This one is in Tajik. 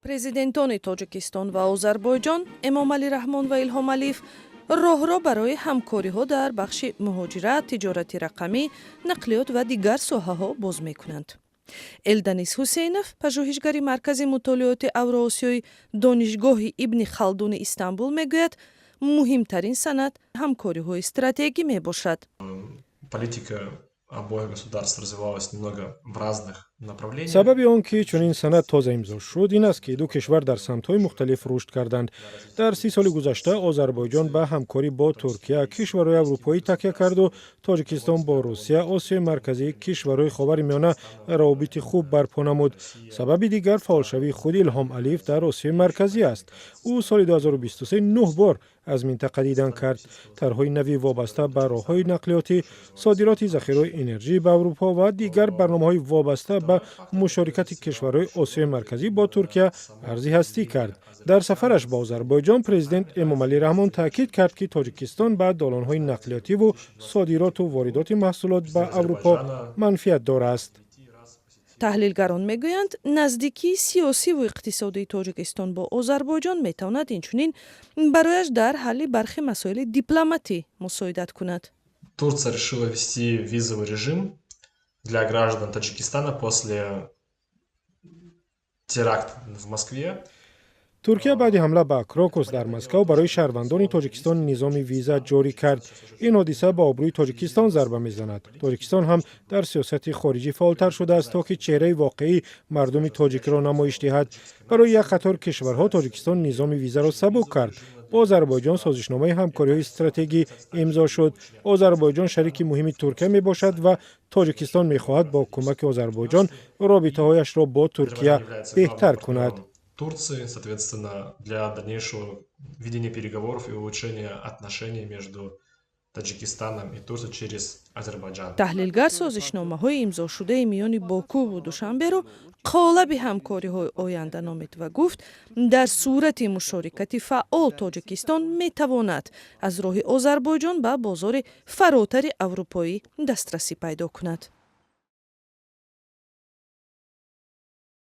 Президентони Тоҷикистон ва Озарбойҷон, Эмомалӣ Раҳмон ва Илҳом Алиев, роҳро барои ҳамкориҳо дар бахши муҳоҷират, тиҷорати рақамӣ, нақлиёт ва дигар соҳаҳо боз мекунанд. Элданис Ҳусейнов, пажӯҳишгари Маркази мутолиоти Авроосиёи Донишгоҳи Ибни Халдуни Истанбул, мегӯяд, муҳимтарин санад ҳамкориҳои стратегӣ мебошад. Политика обоих государств развивалась немного в разных направлениях. Сабаби он ки чунин санад тоза имзо шуд, ин аст, ки ду кишвар дар самтҳои мухталиф рушд карданд. Дар 30 соли гузашта Озарбойҷон ба ҳамкорӣ бо Туркия, кишварҳои аврупоӣ такя карду Тоҷикистон бо Русия, Осиёи Марказӣ, кишварҳои Ховари Миёна равобити хуб барпо намуд. Сабаби дигар фаъолшавии худи Илҳом Алиев дар Осиёи Марказӣ аст. Ӯ соли 2023 нӯҳ бор аз минтақа дидан кард. Тарҳҳои нави вобаста ба роҳҳои нақлиётӣ, содироти захираҳои энержӣ ба Аврупо ва дигар барномаҳои вобаста ба мушорикати кишварҳои Осиёи Марказӣ бо Туркия арзи ҳастӣ кард. Дар сафараш ба Озарбойҷон президент Эмомалӣ Раҳмон таъкид кард, ки Тоҷикистон ба долонҳои нақлиётиву содироту воридоти маҳсулот ба Аврупо манфиатдор аст. Таҳлилгарон мегӯянд, наздикии сиёсиву иқтисодии Тоҷикистон бо Озарбойҷон метавонад инчунин барояш дар ҳалли бархи масоили дипломатӣ мусоидат кунад. Турция решила ввести визовый режим для граждан Таджикистана после теракта в Москве. Туркия баъди ҳамла ба Крокус дар Москав барои шаҳрвандони Тоҷикистон низоми виза ҷорӣ кард. Ин ҳодиса ба обрӯи Тоҷикистон зарба мезанад. Тоҷикистон ҳам дар сиёсати хориҷӣ фаъолтар шудааст, то ки чеҳраи воқеии мардуми тоҷикро намоиш диҳад. Барои як қатор кишварҳо Тоҷикистон низоми визаро сабук кард. Бо Озарбойҷон созишномаи ҳамкориҳои стратегӣ имзо шуд. Озарбойҷон шарики муҳими Туркия мебошад ва Тоҷикистон мехоҳад бо кӯмаки Озарбойҷон робитаҳояшро бо Туркия беҳтар кунад. Турции, соответственно, для дальнейшего ведения переговоров и улучшения отношений между Таджикистаном и Турцией через Азербайджан. Таҳлилгар созишномаҳои имзошудаи миёни Бокуву Душанберо қолаби ҳамкориҳои оянда номид ва гуфт, дар сурати мушорикати фаъол Тоҷикистон метавонад аз роҳи Озарбойҷон ба бозори фаротари аврупоӣ дастрасӣ пайдо кунад.